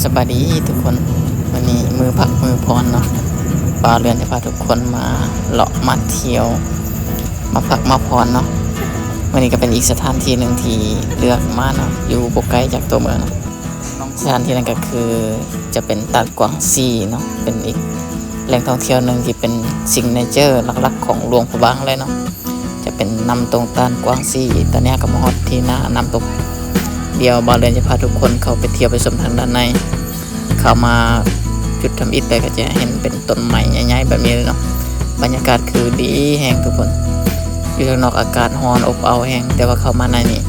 ສະບາຍດີທຸກຄົນ, ມື້ນີ້ມື້ພັກມື້ຜ່ອນເນາະ, ບ່າວເລື່ອນຈະພາທຸກຄົນມາເລາະມາທ່ຽວ ມາພັກມາຜ່ອນເນາະ. ມື້ນີ້ກໍເປັນອີກສະຖານທີ່ໜຶ່ງທີ່ເລືອກມາເນາະ, ຢູ່ບໍ່ໄກຈາກຕົວເມືອງເນາະ. ສະຖານທີ່ນັ້ນກໍຄືຈະເປັນຕາດກວາງຊີເນາະ, ເປັນອີກແຫຼ່ງທ່ອງທ່ຽວໜຶ່ງທີ່ເປັນຊິງເນເຈີຫຼັກໆຂອງຫຼວງພະບາງເລີຍເນາະ. ຈະເປັນນ້ຳຕົກຕາດກວາງຊີ. ຕອນນີ້ເຮົາກໍມາຮອດທີ່ໜ້ານ້ຳຕົກ, ດຽວບ່າວເລື່ອນຈະພາທຸກຄົນເຂົ້າໄປທ່ຽວໄປຊົມທາງດ້ານໃນ. ເຂົ້າມາຈຸດທຳອິດໄດ້ກໍຈະເຫັນເປັນຕົ້ນໄມ້ໃຫຍ່ໆແບບນີ້ເລີຍເນາະ. ບັນຍາກາດຄືດີແຮງທຸກຄົນ, ຢູ່ທາງນອກອາກາດຮ້ອນອົບເອົາແຮງ, ແຕ່ວ່າເຂົ້າມາໃນນີ້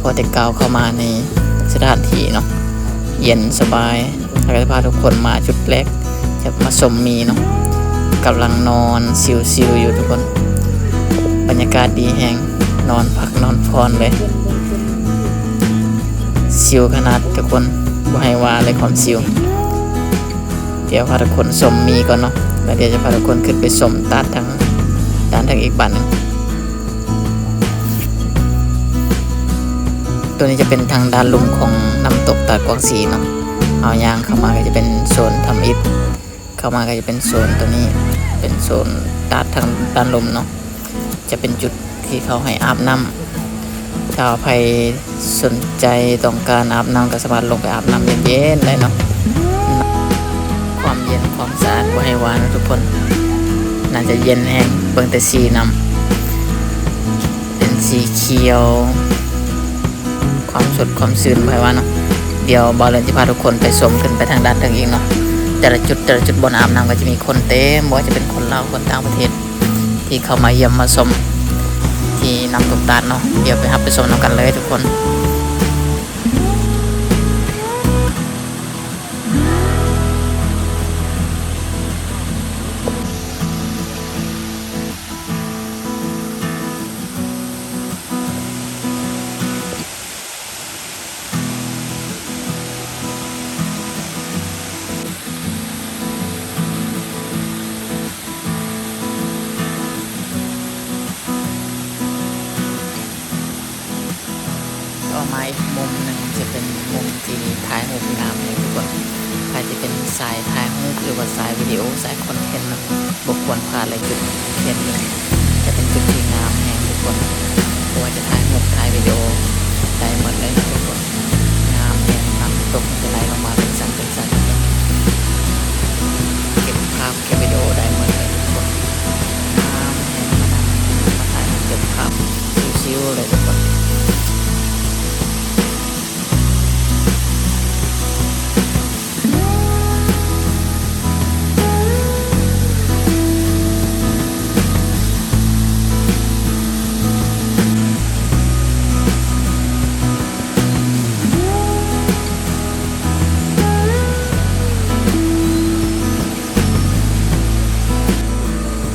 ພໍແຕ່ກ້າວເຂົ້າມາໃນສະຖານທີ່ເນາະ ເຢັນສະບາຍ. ແລ້ວກໍຈະພາທຸກຄົນມາຈຸດແລກ ຈະມາຊົມໝີເນາະ, ກຳລັງນອນຊິວໆຢູ່ທຸກຄົນ. ບັນຍາກາດດີແຮງ, ນອນພັກນອນຜ່ອນເລີຍ, ຊິວຂະໜາດທຸກຄົນ, ບໍ່ໃຫ້ວ່າເລີຍຄວາມຊິວ. ດຽວພາທຸກຄົນຊົມໝີກ່ອນເນາະ, ແລ້ວດຽວຈະພາທຸກຄົນຂຶ້ນໄປຊົມຕາດທາງດ້ານເທິງອີກບາດໜຶ່ງ. ໂຕນີ້ຈະເປັນທາງດ້ານລຸ່ມຂອງນ້ຳຕົກຕາດກວາງຊີເນາະ. ເຮົາຍ່າງເຂົ້າມາກໍຈະເປັນໂຊນທຳອິດ, ເຂົ້າມາກໍຈະເປັນໂຊນໂຕນີ້ ເປັນໂຊນຕາດທາງດ້ານລຸ່ມເນາະ, ຈະເປັນຈຸດທີ່ເຂົາໃຫ້ອາບນ້ຳ. ຖ້າໃຜສົນໃຈຕ້ອງການອາບນ້ຳກໍສາມາດລົງໄປອາບນ້ຳເຢັນໆໄດ້ເນາະ. ຄວາມເຢັນຄວາມສະອາດບໍ່ໃຫ້ວ່າເນາະທຸກຄົນ, ໜ້າຈະເຢັນແຮງ. ເບິ່ງແຕ່ສີນ້ຳ ເປັນສີຂຽວ, ຄວາມສົດຄວາມຊື່ນບໍ່ໃຫ້ວ່າເນາະ. ດຽວບ່າວເລີນຈະພາທຸກຄົນໄປຊົມຂຶ້ນໄປທາງດ້ານເທິງອີກເນາະ. ແຕ່ລະຈຸດ ແຕ່ລະຈຸດບ່ອນອາບນ້ຳກໍຈະມີຄົນເຕັມ, ບໍ່ວ່າຈະເປັນຄົນລາວ ຄົນຕ່າງປະເທດ ທີ່ເຂົ້າມາຢ້ຽມມາຊົມທີ່ນ້ຳຕົກຕາດເນາະ. ດຽວໄປຮັບໄປຊົມນຳກັນເລີຍທຸກຄົນ. ຕໍ່ມາອີກມຸມໜຶ່ງຈະເປັນມຸມທີ່ຖ່າຍຮູບງາມເລີຍທຸກຄົນ. ໃຜທີ່ເປັນສາຍຖ່າຍຮູບ ຫຼືວ່າສາຍວິດີໂອ ສາຍຄອນເທັນເນາະ ບໍ່ຄວນພາດເລີຍ. ຈຸດເຂດນີ້ຈະເປັນຈຸດທີ່ງາມແຮງທຸກຄົນ, ບໍ່ວ່າຈະຖ່າຍຮູບ ຖ່າຍວິດີໂອ ໄດ້ໝົດເລີຍທຸກຄົນ. ງາມແຮງ, ນ້ຳຕົກມັນຈະໄຫຼລົງມາເປັນຊັ້ນເປັນຊັ້ນ, ເກັບພາບເກັບວິດີໂອໄດ້ໝົດເລີຍທຸກຄົນ. ງາມແຮງ, ມາຖ່າຍເກັບພາບຊິວໆເລີຍທຸກຄົນ.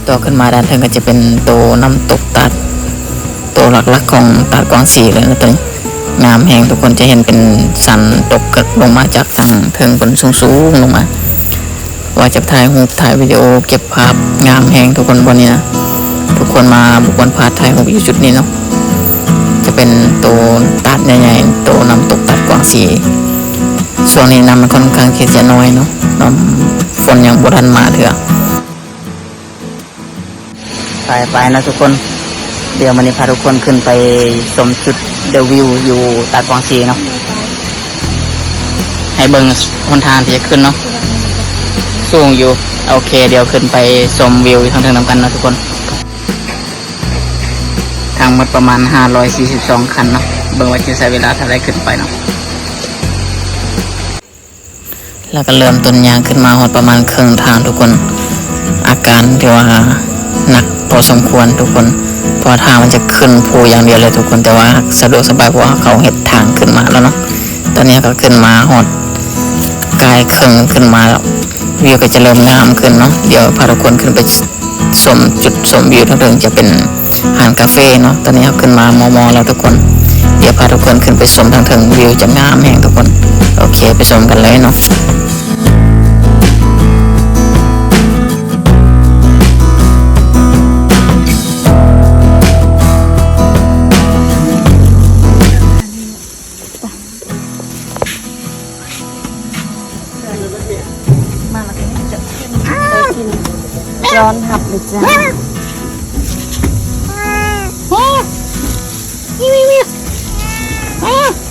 ຕໍ່ຂຶ້ນມາດ້ານເທິງກໍຈະເປັນໂຕນ້ຳຕົກຕາດ, ໂຕຫຼັກໆຂອງຕາດກວາງຊີເລີຍນະ. ໂຕນີ້ງາມແຮງ, ທຸກຄົນຈະເຫັນເປັນສັນຕົກເກີກລົງມາຈາກທາງເທິງພຸ້ນ ສູງໆລົງມາ. ວ່າຈະຖ່າຍຮູບ ຖ່າຍວິດີໂອ ເກັບພາບ ງາມແຮງທຸກຄົນ. ບ່ອນນີ້ນະ ທຸກຄົນມາບໍ່ຄວນພາດຖ່າຍຮູບຢູ່ຈຸດນີ້ເນາະ. ຈະເປັນໂຕຕາດໃຫຍ່ໆ ໂຕນ້ຳຕົກຕາດກວາງຊີ. ຊ່ວງນີ້ນ້ຳມັນຄ່ອນຂ້າງທີ່ຈະນ້ອຍເນາະ, ນ້ຳຝົນຍັງບໍ່ທັນມາເທື່ອ. ໄປໆເນາະທຸກຄົນ, ດຽວມື້ນີ້ພາທຸກຄົນຂຶ້ນໄປຊົມຈຸດເດີວິວຢູ່ຕາດກວາງຊີເນາະ. ໃຫ້ເບິ່ງຫົນທາງທີ່ຈະຂຶ້ນເນາະ, ສູງຢູ່. ໂອເຄ, ດຽວຂຶ້ນໄປຊົມວິວຢູ່ທາງເທິງນຳກັນເນາະທຸກຄົນ. ທັງໝົດປະມານຫ້າຮ້ອຍສີ່ສິບສອງຂັ້ນເນາະ, ເບິ່ງວ່າຈະໃຊ້ເວລາເທົ່າໃດຂຶ້ນໄປເນາະ. ແລ້ວກໍເລີ່ມຕົ້ນຍ່າງຂຶ້ນມາຮອດປະມານເຄິ່ງທາງທຸກຄົນ, ອາການຖືວ່າໜັກພໍສົມຄວນທຸກຄົນ, ເພາະວ່າທາງມັນຈະຂຶ້ນພູຢ່າງດຽວເລີຍທຸກຄົນ, ແຕ່ວ່າສະດວກສະບາຍ ເພາະວ່າເຂົາເຮັດທາງຂຶ້ນມາແລ້ວເນາະ. ຕອນນີ້ກໍຂຶ້ນມາຮອດກາຍເຄິ່ງຂຶ້ນມາແລ້ວ, ວິວກໍຈະເລີ່ມງາມຂຶ້ນເນາະ. ດຽວພາທຸກຄົນຂຶ້ນໄປ ຊົມຈຸດຊົມວິວທາງເທິງຈະເປັນຮ້ານກາເຟເນາະ. ຕອນນີ້ເຮົາຂຶ້ນມາມໍ່ໆແລ້ວທຸກຄົນ, ດຽວພາທຸກຄົນຂຶ້ນໄປຊົມທາງເທິງ, ວິວຈະງາມແຮງທຸກຄົນ. ໂອເຄ, ໄປຊົມກັນເລີຍເນາະ. ກິນ ຕ້ອນຮັບເລີຍຈ້າ.